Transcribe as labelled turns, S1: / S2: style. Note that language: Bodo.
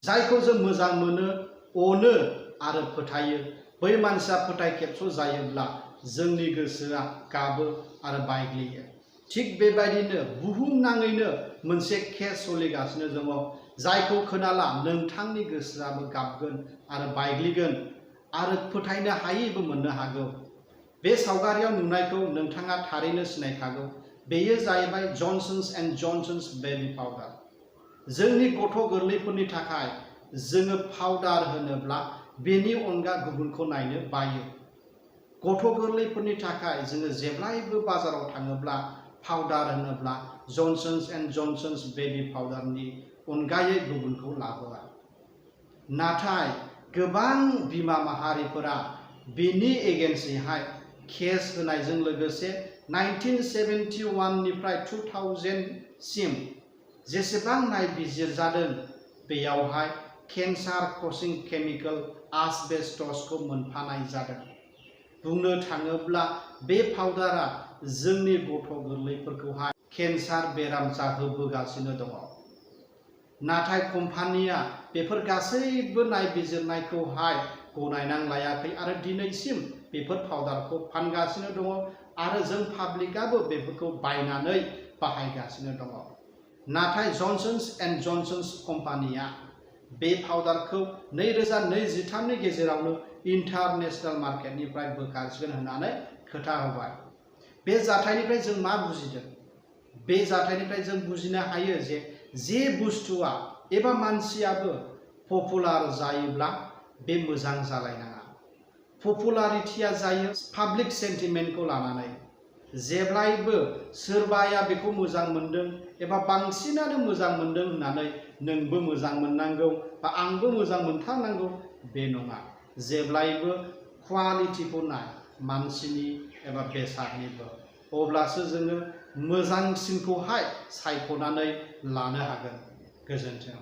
S1: जायखौ जों मोजां मोनो अनो आरो फोथायो बै मानसिया फोथाय खेबस' जायोब्ला जोंनि गोसोआ गाबो आरो बायग्लियो। थिग बेबायदिनो बुहुमनाङैनो मोनसे केस सोलिगासिनो दङ जायखौ खोनाला नोंथांनि गोसोआबो गाबगोन आरो बायग्लिगोन आरो फोथायनो हायैबो मोननो हागौ। बे सावगारियाव नुनायखौ नोंथाङा थारैनो सिनायखागौ। बेयो जाहैबाय जन्सन्स एन्ड जन्सन्स बेबी पाउडार। जोंनि गथ' गोरलैफोरनि थाखाय जोङो पाउडार होनोब्ला बेनि अनगा गुबुनखौ नायनो बायो। गथ' गोरलैफोरनि थाखाय जोङो जेब्लायबो बाजाराव थाङोब्ला पाउडार होनोब्ला जन्सन्स एन्ड जन्सन्स बेबी पाउडारनि अनगायै गुबुनखौ लाबोआ। नाथाय गोबां बिमा माहारिफोरा बेनि एगेन्स्टैहाय केस होनायजों लोगोसे 1971 निफ्राय 2000 सिम जेसेबां नायबिजिरजादों बेयावहाय केन्सार कजिं केमिकल asbestosखौ मोनफानाय जादों। बुंनो थाङोब्ला बे पाउडारा जोंनि गथ' गोरलैफोरखौहाय केन्सार बेराम जाहोबोगासिनो दङ। नाथाय कम्पानिया बेफोर गासैबो नायबिजिरनायखौहाय गनायनानै लायाखै आरो दिनैसिम बेफोर पाउडारखौ फानगासिनो दङ आरो जों पाब्लिकआबो बेफोरखौ बायनानै बाहायगासिनो दङ। नाथाय जन्सन्स एन्ड जन्सन्स कम्पानिया बे पाउडारखौ 2023 नि गेजेरावनो इन्टारनेशनेल मार्केटनिफ्राय बोखारसिगोन होननानै खोथा होबाय। बे जाथायनिफ्राय जों मा बुजिदों? बे जाथायनिफ्राय जों बुजिनो हायो जे बुस्थुआ एबा मानसियाबो पपुलार जायोब्ला बे मोजां जालायनाङा। पपुलारिटिया जायो पाब्लिक सेन्टिमेन्टखौ लानानै। जेब्लायबो सोरबाया बेखौ मोजां मोनदों एबा बांसिनानो मोजां मोनदों होननानै नोंबो मोजां मोननांगौ बा आंबो मोजां मोनथारनांगौ बे नङा। जेब्लायबो क्वालिटिखौ नाय मानसिनि एबा बेसादनिबो, अब्लासो जोङो मोजांसिनखौहाय सायख'नानै लानो हागोन। गोजोन्थों।